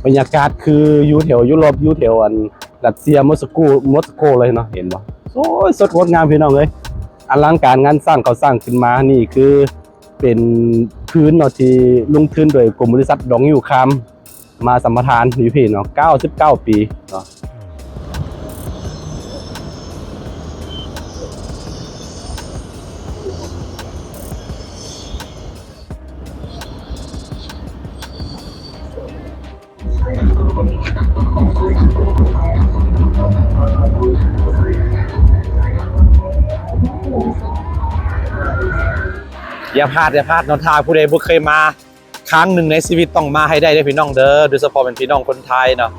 ບັນຍາກາດຄືຢູ່ແຖວຢູໂຣບ ຢູ່ແຖວອັນຣັດເຊຍ ມົສໂກ ມົສໂກເລີຍເນາະ ເຫັນບໍ່? ໂອ້ຍ ສົດງົດງາມພີ່ນ້ອງເອີຍ ອະລັງການງານສ້າງ ເຂົາສ້າງຂຶ້ນມາ. ນີ້ຄືເປັນພື້ນເນາະ ທີ່ລົງທຶນໂດຍກົມບໍລິສັດດອກງິ້ວຄາມ ມາສຳປະທານຢູ່ພີ້ເນາະ ເກົ້າສິບເກົ້າປີເນາະ. ຢ່າພາດ ຢ່າພາດເນາະ ຖ້າຜູ້ໃດບໍ່ເຄີຍມາ ຄັ້ງໜຶ່ງໃນຊີວິດຕ້ອງມາໃຫ້ໄດ້ເດີ້ພີ່ນ້ອງເດີ້ ໂດຍສະເພາະແມ່ນພີ່ນ້ອງຄົນໄທເນາະ.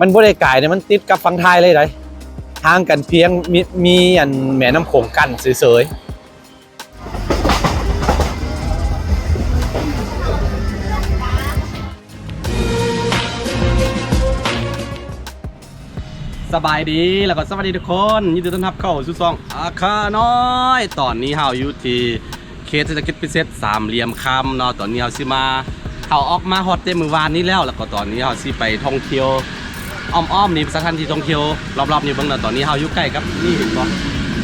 ມັນບໍ່ໄດ້ໄກເດ້ ມັນຕິດກັບຝັ່ງໄທເລີຍໃດ໋ ຫ່າງກັນພຽງ ມີ ມີອັນແມ່ນ້ຳໂຂງກັ້ນເສີຍໆ. ສະບາຍດີ ແລ້ວກໍສະຫວັດດີທຸກຄົນ ຍິນດີຕ້ອນຮັບເຂົ້າສູ່ຊ່ອງອາຄານ້ອຍ. ຕອນນີ້ເຮົາຢູ່ທີ່ເຂດເສດຖະກິດພິເສດສາມຫຼ່ຽມຄຳເນາະ. ຕອນນີ້ເຮົາຊິມາ ເຮົາອອກມາຮອດແຕ່ມື້ວານນີ້ແລ້ວ ແລ້ວກໍຕອນນີ້ເຮົາຊິໄປທ່ອງທ່ຽວອ້ອມໆ ນີ້ ສະຖານທີ່ທ່ອງທ່ຽວລອບໆ ນີ້ເບິ່ງເນາະ. ຕອນນີ້ເຮົາຢູ່ໃກ້ກັບ ນີ້ເຫັນບໍ່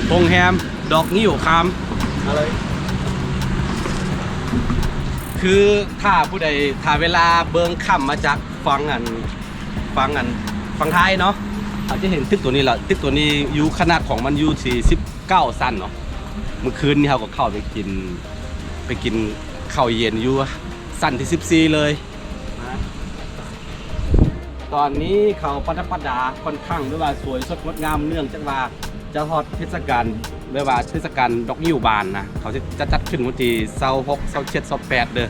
ໂຮງແຮມດອກງິ້ວຄາມ ມາເລີຍ. ຄືຖ້າຜູ້ໃດ ຖ້າເວລາເບິ່ງຂ້າມມາຈາກຝັ່ງອັນ ຝັ່ງອັນ ຝັ່ງໄທເນາະ ເຮົາຈະເຫັນຕຶກໂຕນີ້ລະ. ຕຶກໂຕນີ້ຢູ່ ຂະໜາດຂອງມັນຢູ່ທີ່ສິບເກົ້າຊັ້ນເນາະ. ມື້ຄືນນີ້ເຮົາກໍເຂົ້າໄປກິນ ໄປກິນເຂົ້າເຢັນຢູ່ຊັ້ນທີສິບສີ່ເລີຍ. ຕອນນີ້ເຂົາປະດັບປະດາ ຂ້ອນຂ້າງແບບວ່າສວຍສົດງົດງາມ ເນື່ອງຈາກວ່າ ຈະຮອດເທດສະການ ແບບວ່າເທດສະການດອກງິ້ວບານນະ. ເຂົາຈະຈັດຂຶ້ນວັນທີຊາວຫົກ ຊາວເຈັດ ຊາວແປດເດີ້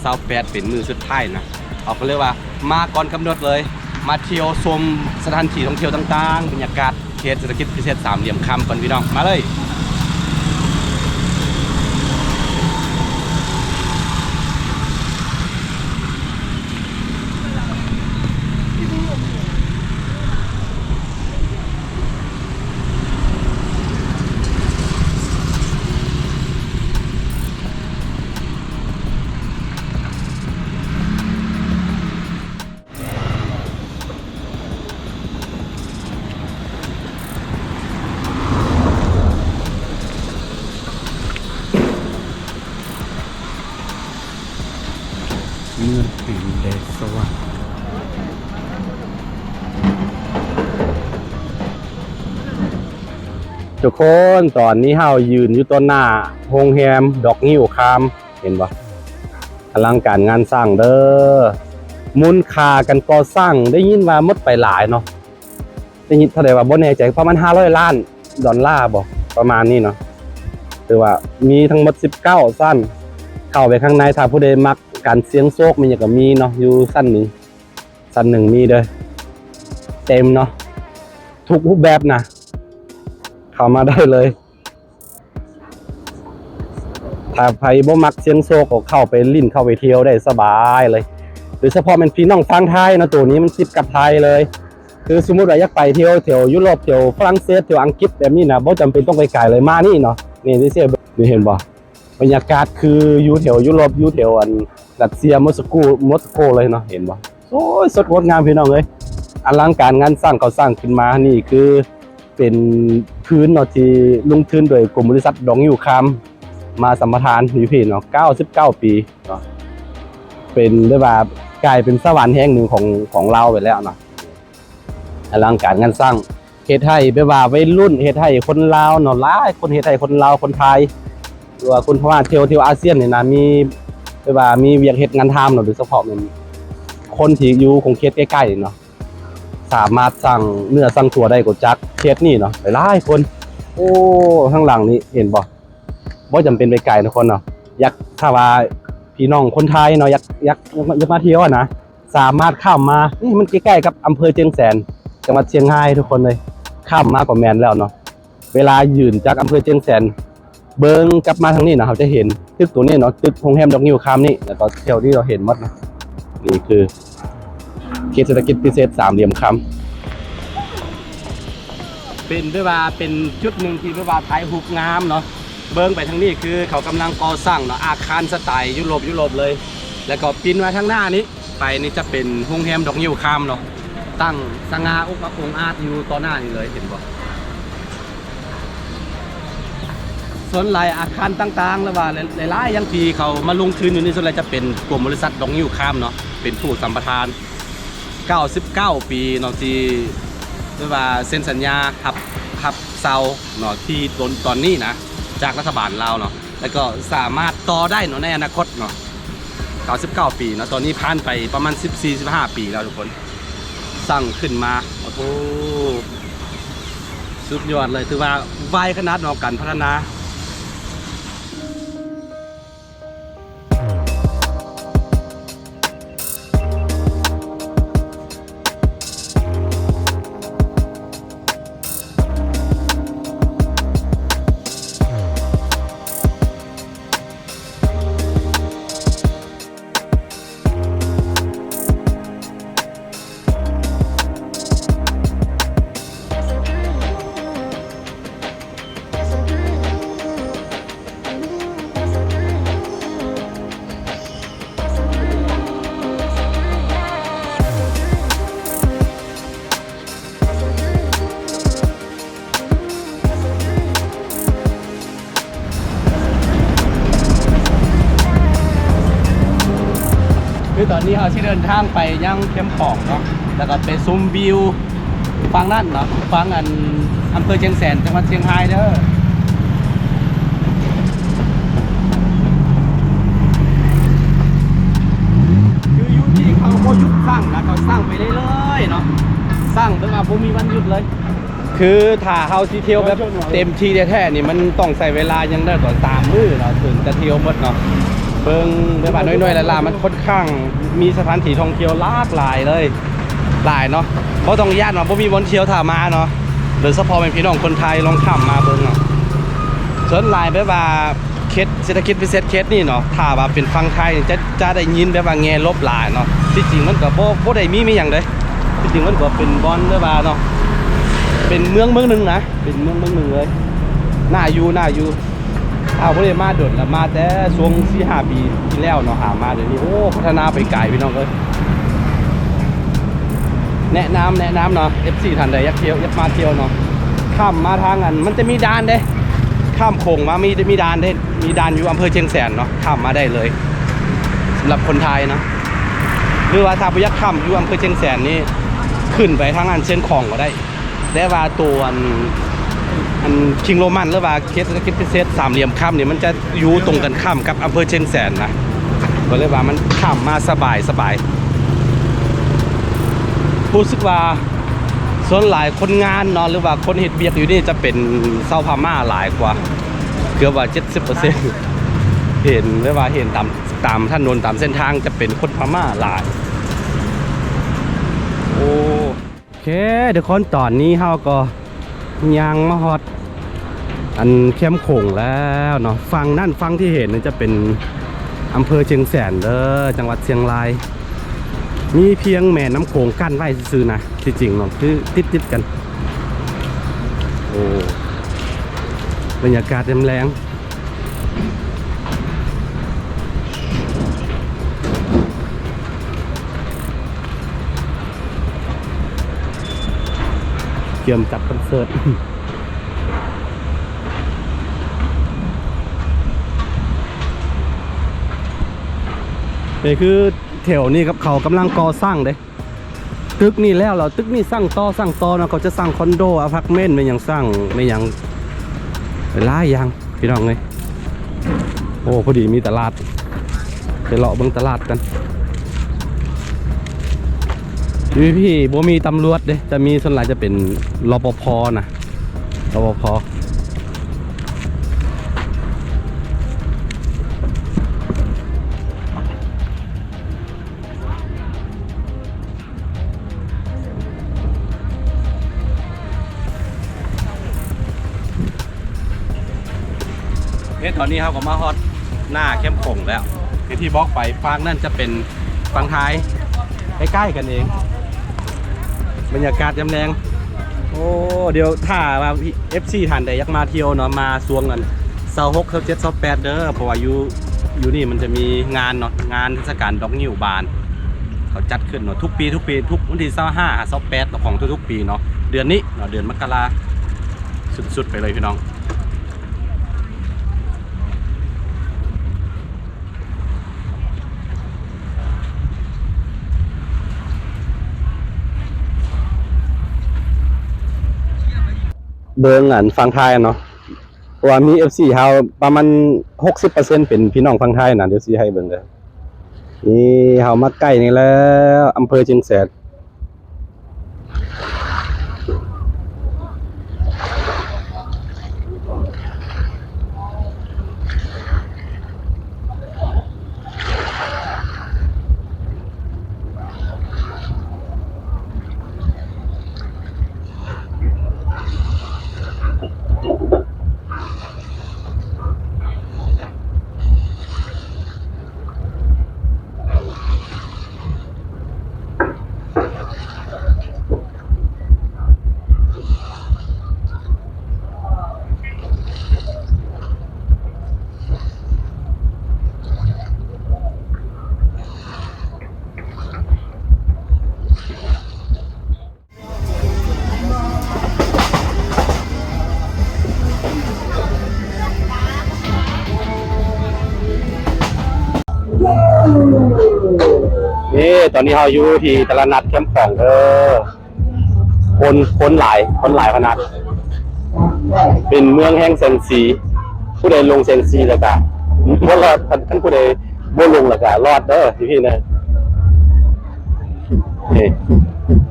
ຊາວແປດເປັນມື້ສຸດທ້າຍນະ. ເຂົາກໍເລີຍວ່າມາກ່ອນກຳນົດເລີຍ ມາທ່ຽວຊົມສະຖານທີ່ທ່ອງທ່ຽວຕ່າງໆ ບັນຍາກາດເຂດເສດຖະກິດພິເສດສາມຫຼ່ຽມຄຳກ່ອນພີ່ນ້ອງ ມາເລີຍ. ເມືອງແຫ່ງແດນສະຫວ່າງ ທຸກຄົນ ຕອນນີ້ເຮົາຢືນຢູ່ຕໍ່ໜ້າໂຮງແຮມດອກງິ້ວຄາມ ເຫັນບໍ່? ອະລັງການງານສ້າງເດີ້ ມູນຄ່າການກໍ່ສ້າງ ໄດ້ຍິນວ່າໝົດໄປຫຼາຍເນາະ. ໄດ້ຍິນເທົ່າໃດວ່າບໍ່ແນ່ໃຈ ປະມານຫ້າຮ້ອຍລ້ານດອນລາບໍ ປະມານນີ້ເນາະ. ຖືວ່າມີທັງໝົດສິບເກົ້າຊັ້ນ ເຂົ້າໄປຂ້າງໃນ ຖ້າຜູ້ໃດມັກການສ່ຽງໂຊກ ມີຫຍັງກໍມີເນາະ ຢູ່ຊັ້ນໜຶ່ງ ຊັ້ນໜຶ່ງມີເດີ້ ເຕັມເນາະ ທຸກຮູບແບບນະ ເຂົ້າມາໄດ້ເລີຍ. ຖ້າໃຜບໍ່ມັກສ່ຽງໂຊກ ກໍເຂົ້າໄປຫຼິ້ນ ເຂົ້າໄປທ່ຽວໄດ້ສະບາຍເລີຍ ໂດຍສະເພາະແມ່ນພີ່ນ້ອງຝັ່ງໄທເນາະ. ໂຕນີ້ມັນຕິດກັບໄທເລີຍ ຄືສົມມຸດວ່າຢາກໄປທ່ຽວແຖວຢູໂຣບ ແຖວຝຣັ່ງເສດ ແຖວອັງກິດແບບນີ້ນະ ບໍ່ຈຳເປັນຕ້ອງໄປໄກເລີຍ ມານີ້ເນາະ. ນີ້ ນີ້ເຫັນບໍ່? ບັນຍາກາດຄືຢູ່ແຖວຢູໂຣບ ຢູ່ແຖວອັນຣັດເຊຍ ມົສໂກ ມົສໂກເລີຍເນາະ ເຫັນບໍ່? ໂອ້ຍ ສົດງົດງາມພີ່ນ້ອງເອີຍ ອະລັງການງານສ້າງ ເຂົາສ້າງຂຶ້ນມາ. ນີ້ຄື ເປັນພື້ນເນາະ ທີ່ລົງທຶນໂດຍກົມບໍລິສັດດອກງິ້ວຄາມ ມາສຳປະທານຢູ່ພີ້ເນາະ ເກົ້າສິບເກົ້າປີເນາະ. ເປັນແບບວ່າກາຍເປັນສະຫວັນແຫ່ງໜຶ່ງຂອງ ຂອງລາວໄປແລ້ວເນາະ. ອະລັງການງານສ້າງ ເຮັດໃຫ້ແບບວ່າໄວລຸ້ນ ເຮັດໃຫ້ຄົນລາວເນາະ ຫຼາຍຄົນ ເຮັດໃຫ້ຄົນລາວ ຄົນໄທ ຫຼືວ່າຄົນພະມ້າ ທ່ຽວ ທ່ຽວອາຊຽນນີ້ນະ ມີ ແບບວ່າມີວຽກເຮັດງານທຳເນາະ. ໂດຍສະເພາະແມ່ນຄົນທີ່ຢູ່ຂົງເຂດໃກ້ໆນີ້ເນາະ ສາມາດສ້າງເນື້ອສ້າງຕົວໄດ້ກໍຈາກເຂດນີ້ເນາະ ຫຼາຍໆຄົນ. ໂອ້ ທາງຫຼັງນີ້ເຫັນບໍ່? ບໍ່ຈຳເປັນໄປໄກທຸກຄົນເນາະ. ຢາກ ຖ້າວ່າພີ່ນ້ອງຄົນໄທເນາະ ຢາກ ຢາກ ຢາກມາທ່ຽວຫັ້ນນະ ສາມາດຂ້າມມາ ນີ້ມັນໃກ້ໆກັບອຳເພີຈຽງແສນ ຈັງຫວັດຊຽງຮາຍທຸກຄົນເລີຍ. ຂ້າມມາກໍແມ່ນແລ້ວເນາະ. ເວລາຢືນຈາກອຳເພີຈຽງແສນ ເບິ່ງກັບມາທາງນີ້ນະ ເຮົາຈະເຫັນຕຶກໂຕນີ້ເນາະ ຕຶກໂຮງແຮມດອກງິ້ວຄາມນີ້ ແລ້ວກໍແຖວນີ້ເຮົາເຫັນໝົດນະ. ນີ້ຄືເຂດເສດຖະກິດພິເສດສາມຫຼ່ຽມຄຳ ເປັນແບບວ່າເປັນຈຸດໜຶ່ງທີ່ແບບວ່າຖ່າຍຮູບງາມເນາະ. ເບິ່ງໄປທາງນີ້ຄືເຂົາກຳລັງກໍ່ສ້າງເນາະ ອາຄານສະໄຕຢູໂຣບ ຢູໂຣບເລີຍ. ແລ້ວກໍປິ່ນມາທາງໜ້ານີ້ ໄປນີ້ຈະເປັນໂຮງແຮມດອກງິ້ວຄາມເນາະ ຕັ້ງສະຫງ່າອົກອັກອົງອາດຢູ່ຕໍ່ໜ້ານີ້ເລີຍ ເຫັນບໍ່? ສ່ວນຫຼາຍອາຄານຕ່າງໆ ຫຼືວ່າຫຼາຍໆຢ່າງທີ່ເຂົາມາລົງທຶນຢູ່ນີ້ ສ່ວນຫຼາຍຈະເປັນກຸ່ມບໍລິສັດດອກງິ້ວຄາມເນາະ ເປັນຜູ້ສຳປະທານ ເກົ້າສິບເກົ້າປີເນາະ ທີ່ ຫຼືວ່າເຊັນສັນຍາຮັບ ຮັບເຊົ່າເນາະ ທີ່ຕົນ ຕອນນີ້ນະ ຈາກລັດຖະບານລາວເນາະ ແລ້ວກໍສາມາດຕໍ່ໄດ້ເນາະ ໃນອະນາຄົດເນາະ ເກົ້າສິບເກົ້າປີເນາະ ຕອນນີ້ຜ່ານໄປປະມານສິບສີ່ ສິບຫ້າປີແລ້ວທຸກຄົນ ສ້າງຂຶ້ນມາ ໂອ້ໂຫ ສຸດຍອດເລີຍ ຖືວ່າໄວຂະໜາດເນາະ ການພັດທະນາ. ຄືຕອນນີ້ເຮົາຊິເດີນທາງໄປຍັງແຄມຂອງເນາະ ແລ້ວກໍໄປຊົມວິວຝັ່ງນັ້ນເນາະ ຝັ່ງອັນ ອຳເພີຊຽງແສນ ຈັງຫວັດຊຽງຮາຍເດີ. ຄືຢູ່ທີ່ເຂົາບໍ່ຢຸດສ້າງນະ ເຂົາສ້າງໄປເລື້ອຍໆເນາະ ສ້າງແບບວ່າບໍ່ມີວັນຢຸດເລີຍ. ຄືຖ້າເຮົາຊິທ່ຽວແບບເຕັມທີ່ແທ້ໆນີ້ ມັນຕ້ອງໃຊ້ເວລາຢ່າງໜ້ອຍກໍສາມມື້ເນາະ ເຖິງຈະທ່ຽວໝົດເນາະ. ເບິ່ງແບບວ່າໜ້ອຍໆຫຼາຍໆ ມັນຂ້ອນຂ້າງມີສະຖານທີ່ທ່ອງທ່ຽວຫຼາກຫຼາຍເລີຍ ຫຼາຍເນາະ ບໍ່ຕ້ອງຢ້ານວ່າບໍ່ມີບ່ອນທ່ຽວຖ້າມາເນາະ. ໂດຍສະເພາະແມ່ນພີ່ນ້ອງຄົນໄທລອງຂ້າມມາເບິ່ງເນາະ ສ່ວນຫຼາຍແບບວ່າ ເຂດເສດຖະກິດພິເສດເຂດນີ້ເນາະ ຖ້າວ່າເປັນຝັ່ງໄທຈະ ຈະໄດ້ຍິນແບບວ່າແງ່ລົບຫຼາຍເນາະ. ທີ່ຈິງມັນກໍບໍ່ ບໍ່ໄດ້ມີ ມີຫຍັງເດ້ ທີ່ຈິງມັນກໍເປັນບ່ອນແບບວ່າເນາະ ເປັນເມືອງເມືອງໜຶ່ງນະ ເປັນເມືອງເມືອງໜຶ່ງເລີຍ ໜ້າຢູ່ ໜ້າຢູ່. ອ້າວ ບໍ່ໄດ້ມາດົນລະ ມາແຕ່ຊ່ວງສີ່ຫ້າປີທີ່ແລ້ວເນາະ ຫາມາດຽວນີ້ ໂອ້ ພັດທະນາໄປໄກພີ່ນ້ອງເອີຍ. ແນະນຳ ແນະນຳເນາະ ເອັຟຊີ ທ່ານໃດຢາກທ່ຽວ ຢາກມາທ່ຽວເນາະ ຂ້າມມາທາງອັນ ມັນຈະມີດ່ານເດ້ ຂ້າມໂຂງມາມີ ມີດ່ານເດ້ ມີດ່ານຢູ່ອຳເພີຊຽງແສນເນາະ ຂ້າມມາໄດ້ເລີຍ ສຳລັບຄົນໄທເນາະ. ຫຼືວ່າຖ້າບໍ່ຢາກຂ້າມຢູ່ອຳເພີຊຽງແສນນີ້ ຂຶ້ນໄປທາງອັນຊຽງຂອງກໍໄດ້ ແຕ່ວ່າໂຕອັນ ອັນ ຄິງໂຣມັນ ຫຼືວ່າເຂດເສດຖະກິດພິເສດສາມຫຼ່ຽມຄຳນີ້ ມັນຈະຢູ່ຕົງກັນຂ້າມກັບອຳເພີຊຽງແສນນະ ກໍເລີຍວ່າມັນຂ້າມມາສະບາຍ ສະບາຍ. ຮູ້ສຶກວ່າສ່ວນຫຼາຍຄົນງານເນາະ ຫຼືວ່າຄົນເຮັດວຽກຢູ່ນີ້ຈະເປັນຊາວພະມ້າຫຼາຍກວ່າ ເກືອບວ່າເຈັດສິບເປີເຊັນ ເຫັນ ຫຼືວ່າເຫັນຕາມ ຕາມຖະໜົນ ຕາມເສັ້ນທາງຈະເປັນຄົນພະມ້າຫຼາຍ. ໂອ້ ໂອເຄ ທຸກຄົນ ຕອນນີ້ເຮົາກໍຍ່າງມາຮອດອັນແຄມໂຂງແລ້ວເນາະ. ຝັ່ງນັ້ນ ຝັ່ງທີ່ເຫັນນັ້ນຈະເປັນອຳເພີຊຽງແສນເດີ ຈັງຫວັດຊຽງລາຍ. ມີພຽງແມ່ນ້ຳໂຂງກັ້ນໄວ້ຊື່ໆນະ ທີ່ຈິງເນາະ ຄືຕິດໆກັນ. ໂອ້ ບັນຍາກາດຍາມແລງ. ກຽມຈັດຄອນເສີດ. ນີ້ຄືແຖວນີ້ກັບເຂົາກຳລັງກໍ່ສ້າງເດ້. ຕຶກນີ້ແລ້ວ ແລ້ວຕຶກນີ້ສ້າງຕໍ່ ສ້າງຕໍ່ເນາະ ເຂົາຈະສ້າງຄອນໂດ ອາພາດເມັນ ແມ່ນຫຍັງ ສ້າງແມ່ນຫຍັງຫຼາຍຢ່າງ ພີ່ນ້ອງເອີຍ. ໂອ້ ພໍດີມີຕະຫຼາດ ໄປເລາະເບິ່ງຕະຫຼາດກັນ. ຢູ່ພີ້ບໍ່ມີຕຳຫຼວດເດ້ ຈະມີ ສ່ວນຫຼາຍຈະເປັນ ລປພ ນະ ລປພ. ເອີ ຕອນນີ້ເຮົາກໍມາຮອດໜ້າແຄມໂຂງແລ້ວ ຄືທີ່ບອກໄປ ຟາກນັ້ນຈະເປັນຝັ່ງໄທ ໃກ້ໆກັນເອງ. ບັນຍາກາດຍາມແລງ ໂອ້ ດຽວຖ້າວ່າ ເອັຟຊີ ທ່ານໃດຢາກມາທ່ຽວເນາະ ມາຊ່ວງອັນ ຊາວຫົກ ຊາວເຈັດ ຊາວແປດເດີ ເພາະວ່າຢູ່ ຢູ່ນີ້ມັນຈະມີງານເນາະ ງານເທດສະການດອກງິ້ວບານ. ເຂົາຈັດຂຶ້ນເນາະ ທຸກປີ ທຸກປີ ທຸກວັນທີຊາວຫ້າ ຫາ ຊາວແປດຂອງທຸກໆປີເນາະ ເດືອນນີ້ເນາະ ເດືອນມະກະລາ ສຸດໆໄປເລີຍພີ່ນ້ອງ. ເບິ່ງອັນຝັ່ງໄທເນາະ ເພາະວ່າມີເອັຟຊີເຮົາປະມານຫົກສິບເປີເຊັນເປັນພີ່ນ້ອງຝັ່ງໄທນະ ດຽວຊິໃຫ້ເບິ່ງເດີ. ນີ້ເຮົາມາໃກ້ນີ້ແລ້ວ ອຳເພີຊຽງແສນ. ນີ້ ຕອນນີ້ເຮົາຢູ່ທີ່ຕະຫຼາດນັດແຄມຂອງເດີ ຄົນ ຄົນຫຼາຍ ຄົນຫຼາຍຂະໜາດ ເປັນເມືອງແຫ່ງແສງສີ ຜູ້ໃດລົງແສງສີແລ້ວກະບໍ່ລອດ ຄັນ ຄັນຜູ້ໃດບໍ່ລົງແລ້ວກະລອດເດີ ທີ່ພີ້ນະ. ນີ້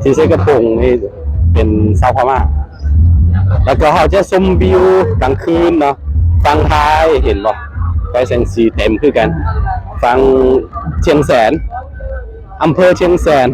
ທີ່ໃສ່ກະໂປງນີ້ເປັນຊາວພະມ້າ ແລ້ວກໍເຮົາຈະຊົມວິວກາງຄືນເນາະ ຝັ່ງທ້າຍເຫັນບໍ່ ໄຟແສງສີເຕັມຄືກັນ ຝັ່ງຊຽງແສນ ອຳເພີຊຽງແສນ.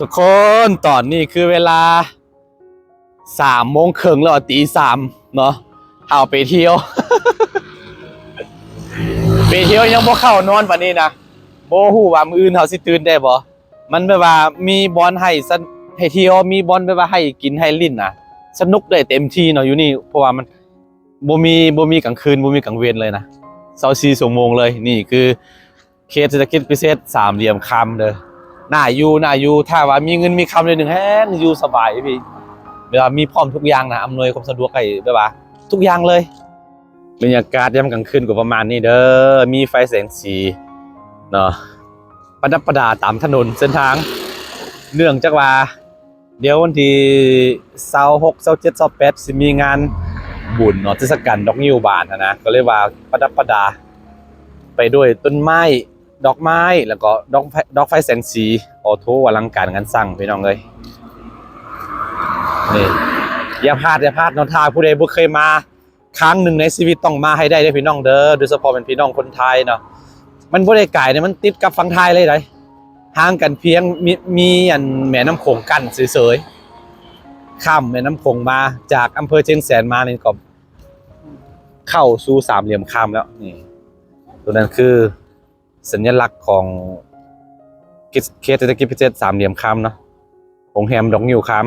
ທຸກຄົນ ຕອນນີ້ຄືເວລາ ສາມໂມງເຄິ່ງແລ້ວ ຕີສາມເນາະ ເຮົາໄປທ່ຽວ ໄປທ່ຽວຍັງບໍ່ເຂົ້ານອນປານນີ້ນະ ບໍ່ຮູ້ວ່າມື້ອື່ນເຮົາຊິຕື່ນໄດ້ບໍ່. ມັນແບບວ່າມີບ່ອນໃຫ້ສະ ໃຫ້ທ່ຽວ ມີບ່ອນແບບວ່າໃຫ້ກິນໃຫ້ຫຼິ້ນນະ ສະໜຸກໄດ້ເຕັມທີ່ເນາະຢູ່ນີ້ ເພາະວ່າມັນບໍ່ມີ ບໍ່ມີກາງຄືນ ບໍ່ມີກາງເວັນເລີຍນະ ຊາວສີ່ຊົ່ວໂມງເລີຍ. ນີ້ຄື ເຂດເສດຖະກິດພິເສດສາມຫຼ່ຽມຄຳເດີ ໜ້າຢູ່ ໜ້າຢູ່ ຖ້າວ່າມີເງິນມີຄຳໜ້ອຍໜຶ່ງ ແຮ່ງຢູ່ສະບາຍພີ່ ແບບວ່າມີພ້ອມທຸກຢ່າງນະ ອຳນວຍຄວາມສະດວກໃຫ້ແບບວ່າທຸກຢ່າງເລີຍ. ບັນຍາກາດຍາມກາງຄືນກໍປະມານນີ້ເດີ ມີໄຟແສງສີເນາະ ປະດັບປະດາຕາມຖະໜົນເສັ້ນທາງ ເນື່ອງຈາກວ່າ ດຽວວັນທີຊາວຫົກ ຊາວເຈັດ ຊາວແປດ ຊິມີງານບຸນເນາະ ເທດສະການດອກງິ້ວບານຫັ້ນນະ ກໍເລີຍວ່າປະດັບປະດາໄປດ້ວຍຕົ້ນໄມ້ ດອກໄມ້ ແລ້ວກໍດອກໄຟ ດອກໄຟແສງສີ ໂອ້ໂຖ ອະລັງການງານສ້າງພີ່ນ້ອງເອີຍ. ນີ້ ຢ່າພາດ ຢ່າພາດເນາະ ຖ້າຜູ້ໃດບໍ່ເຄີຍມາ ຄັ້ງໜຶ່ງໃນຊີວິດຕ້ອງມາໃຫ້ໄດ້ເດີພີ່ນ້ອງເດີ ໂດຍສະເພາະແມ່ນພີ່ນ້ອງຄົນໄທເນາະ. ມັນບໍ່ໄດ້ໄກເດ້ ມັນຕິດກັບຝັ່ງໄທເລີຍໃດ໋ ຫ່າງກັນພຽງມີ ມີອັນແມ່ນ້ຳໂຂງກັ້ນເສີຍໆ ຂ້າມແມ່ນ້ຳໂຂງມາ ຈາກອຳເພີຊຽງແສນມານີ້ກໍເຂົ້າສູ່ສາມຫຼ່ຽມຄຳແລ້ວ. ນີ້ ໂຕນັ້ນຄື ສັນຍະລັກຂອງເຂດ ເຂດເສດຖະກິດພິເສດສາມຫຼ່ຽມຄຳເນາະ ໂຮງແຮມດອກງິ້ວຄຳ.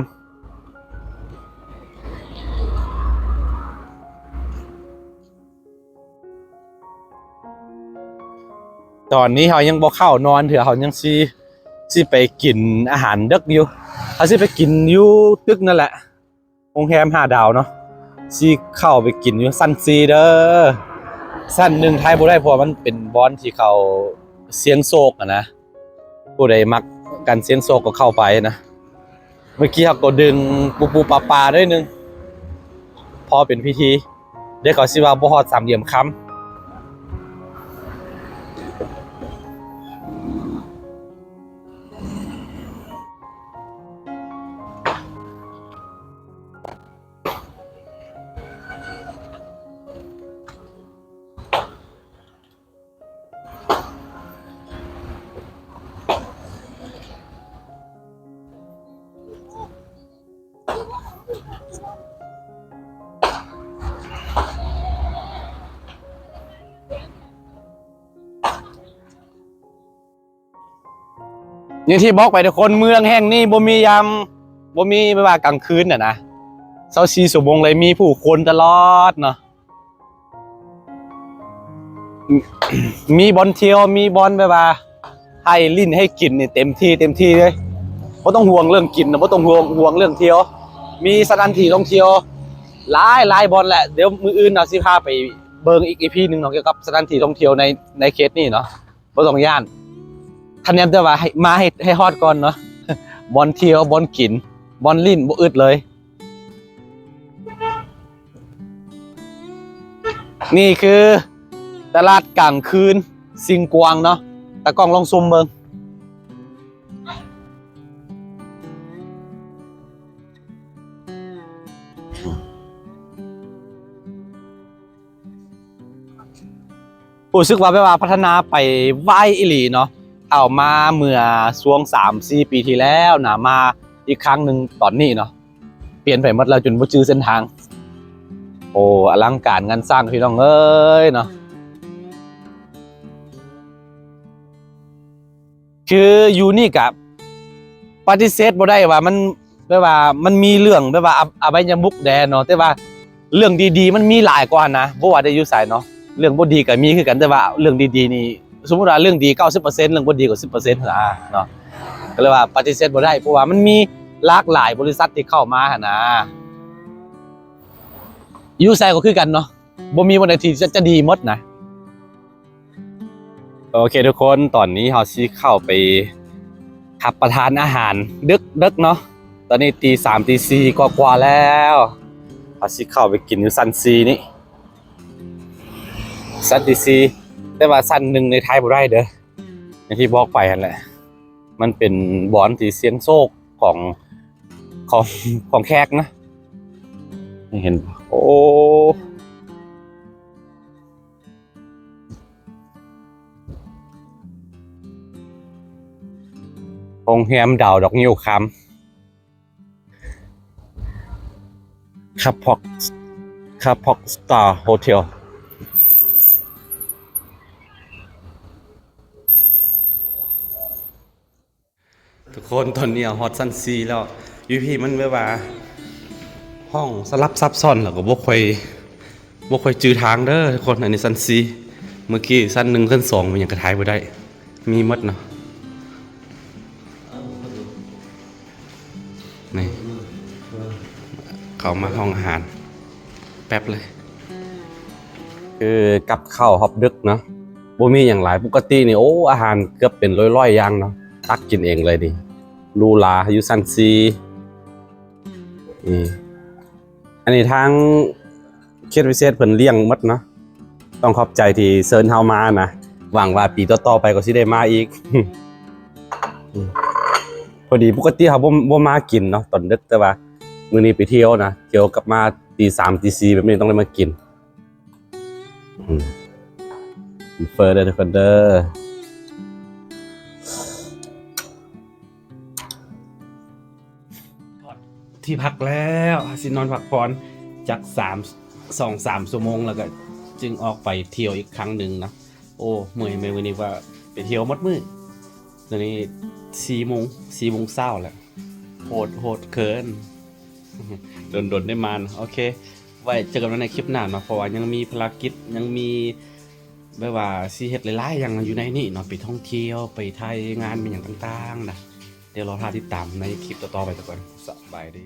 ຕອນນີ້ເຮົາຍັງບໍ່ເຂົ້ານອນເທື່ອ ເຮົາຍັງຊິ ຊິໄປກິນອາຫານເດິກຢູ່ ເຮົາຊິໄປກິນຢູ່ຕຶກນັ້ນແຫຼະ. ໂຮງແຮມຫ້າດາວເນາະ ຊິເຂົ້າໄປກິນຢູ່ຊັ້ນສີ່ເດີ ຊັ້ນໜຶ່ງຖ່າຍບໍ່ໄດ້ ເພາະວ່າມັນເປັນບ່ອນທີ່ເຂົາສ່ຽງໂຊກຫັ້ນນະ ຜູ້ໃດມັກການສ່ຽງໂຊກກໍເຂົ້າໄປນະ. ເມື່ອກີ້ເຮົາກໍດຶງປູໆປາໆໜ້ອຍໜຶ່ງ ພໍເປັນພິທີ ເດ ເຂົາຊິວ່າບໍ່ຮອດສາມຫຼ່ຽມຄຳ. ເ ຢ່າງທີ່ບອກໄປທຸກຄົນ, ເມືອງແຫ່ງນີ້ບໍ່ມີຍາມ, ບໍ່ມີແບບວ່າກາງຄືນນະນະ, ຊາວສີ່ຊົ່ວໂມງເລີຍ, ມີຜູ້ຄົນຕະຫຼອດເນາະ. ມີບ່ອນທ່ຽວ, ມີບ່ອນແບບວ່າໃຫ້ຫຼິ້ນໃຫ້ກິນນີ້ເຕັມທີ່ເຕັມທີ່ເລີຍ. ບໍ່ຕ້ອງຫ່ວງເລື່ອງກິນນະ, ບໍ່ຕ້ອງຫ່ວງ, ຫ່ວງເລື່ອງທ່ຽວ. ມີສະຖານທີ່ທ່ອງທ່ຽວຫຼາຍໆບ່ອນແຫຼະ. ດຽວມື້ອື່ນເຮົາຊິພາໄປເບິ່ງອີກອີພີໜຶ່ງເນາະ, ກ່ຽວກັບສະຖານທີ່ທ່ອງທ່ຽວໃນ, ໃນເຂດນີ້ເນາະ. ບໍ່ຕ້ອງຢ້ານ, ຄະແນນແຕ່ວ່າໃຫ້, ມາໃຫ້, ໃຫ້ຮອດກ່ອນເນາະ. ບ່ອນທ່ຽວ, ບ່ອນກິນ, ບ່ອນຫຼິ້ນ, ບໍ່ອຶດເລີຍ. ນີ້ຄືຕະຫຼາດກາງຄືນຊິງກວາງເນາະ, ຕາກ້ອງລອງຊູມເບິ່ງ. ຮູ້ສຶກວ່າແບບວ່າພັດທະນາໄປໄວອີ່ຫຼີເນາະ, ເອົາມາເມື່ອຊ່ວງສາມສີ່ປີທີ່ແລ້ວນະ, ມາອີກຄັ້ງໜຶ່ງຕອນນີ້ເນາະ, ປ່ຽນໄປໝົດແລ້ວ ຈົນບໍ່ຈື່ເສັ້ນທາງ. ໂອ້ ອະລັງການງານສ້າງ ພີ່ນ້ອງເອີຍເນາະ. ຄືຢູ່ນີ້ກະປະຕິເສດບໍ່ໄດ້ວ່າມັນ ແບບວ່າມັນມີເລື່ອງແບບວ່າອະ, ອະໄບຍະມຸກແດ່ເນາະ, ແຕ່ວ່າເລື່ອງດີໆມັນມີຫຼາຍກວ່າຫັ້ນນະ, ບໍ່ວ່າແຕ່ຢູ່ໃສເນາະ. ເລື່ອງບໍ່ດີກໍມີຄືກັນ, ແຕ່ວ່າເລື່ອງດີໆນີ້ ສົມມຸດວ່າເລື່ອງດີເກົ້າສິບເປີເຊັນ ເລື່ອງບໍ່ດີກໍສິບເປີເຊັນຫັ້ນນະເນາະ. ກໍເລີຍວ່າປະຕິເສດບໍ່ໄດ້, ເພາະວ່າມັນມີຫຼາກຫຼາຍບໍລິສັດທີ່ເຂົ້າມາຫັ້ນນະ. ຢູ່ໃສກໍຄືກັນເນາະ, ບໍ່ມີບ່ອນໃດທີ່ຈະ, ຈະດີໝົດນະ. ໂອເຄທຸກຄົນ, ຕອນນີ້ເຮົາຊິເຂົ້າໄປຮັບປະທານອາຫານດຶກໆເນາະ. ຕອນນີ້ຕີສາມ ຕີສີ່ກວ່າໆແລ້ວ. ເຮົາຊິເຂົ້າໄປກິນຢູ່ຊັ້ນສີ່ນີ້, ຊັ້ນທີສີ່, ແຕ່ວ່າຊັ້ນໜຶ່ງໃນໄທບໍ່ໄດ້ເດີ, ຢ່າງທີ່ບອກໄປຫັ້ນແຫຼະ. ມັນເປັນບ່ອນທີ່ສ່ຽງໂຊກຂອງ, ຂອງ, ຂອງແຂກນະ. ເຫັນ, ໂອ້. ໂຮງແຮມດາວດອກງິ້ວຄຳ Kapok, Kapok Star Hotel. ທຸກຄົນ, ຕອນນີ້ເຮົາຮອດຊັ້ນສີ່ແລ້ວ. ຢູ່ພີ້ມັນແບບວ່າຫ້ອງສະຫຼັບຊັບຊ້ອນ ແລ້ວກໍບໍ່ຄ່ອຍ, ບໍ່ຄ່ອຍຈື່ທາງເດີທຸກຄົນ. ອັນນີ້ຊັ້ນສີ່, ເມື່ອກີ້ຊັ້ນໜຶ່ງ ຊັ້ນສອງ ມັນຫຍັງກະຖ່າຍບໍ່ໄດ້, ມີໝົດເນາະ. ນີ້ ເຂົ້າມາຫ້ອງອາຫານແປັບເລີຍ. ຄືກັບເຂົ້າຮອບດຶກເນາະ, ບໍ່ມີຫຍັງຫຼາຍ. ປົກກະຕິນີ້ ໂອ້ ອາຫານເກືອບເປັນຮ້ອຍໆຢ່າງເນາະ, ຕັກກິນເອງເລີຍນີ້. ຫຼູຫຼາ ຢູ່ຊັ້ນສີ່. ນີ້ ອັນນີ້ທາງເຂດວິເສດເພິ່ນລ້ຽງໝົດເນາະ. ຕ້ອງຂອບໃຈທີ່ເຊີນເຮົາມານະ, ຫວັງວ່າປີຕໍ່ໆໄປກໍຊິໄດ້ມາອີກ. ພໍດີປົກກະຕິເຮົາບໍ່, ບໍ່ມາກິນເນາະຕອນດຶກ, ແຕ່ວ່າມື້ນີ້ໄປທ່ຽວນະ, ທ່ຽວກັບມາຕີສາມ ຕີສີ່ແບບນີ້ ຕ້ອງໄດ້ມາກິນ. ອືມ ເຟີເດີທຸກຄົນເດີ. ຮອດທີ່ພັກແລ້ວ, ເຮົາຊິນອນພັກຜ່ອນຈັກສາມ, ສອງສາມຊົ່ວໂມງ ແລ້ວກໍຈຶ່ງອອກໄປທ່ຽວອີກຄັ້ງໜຶ່ງນະ. ໂອ້ ເມື່ອຍແມະ, ມື້ນີ້ວ່າໄປທ່ຽວໝົດມື້. ຕອນນີ້ສີ່ໂມງ, ສີ່ໂມງເຊົ້າແລ້ວ. ໂຫດ, ໂຫດເກີນ. ດົນໆໄດ້ມານະ. ໂອເຄ, ໄວ້ເຈີກັນໃນຄລິບໜ້າເນາະ, ເພາະວ່າຍັງມີພາລະກິດ, ຍັງມີແບບວ່າຊິເຮັດຫຼາຍໆຢ່າງຢູ່ໃນນີ້ເນາະ, ໄປທ່ອງທ່ຽວ, ໄປຖ່າຍງານ, ມີຫຍັງຕ່າງໆນະ. ດຽວລໍຖ້າຕິດຕາມໃນຄລິບຕໍ່ໆໄປທຸກຄົນ. ສະບາຍດີ.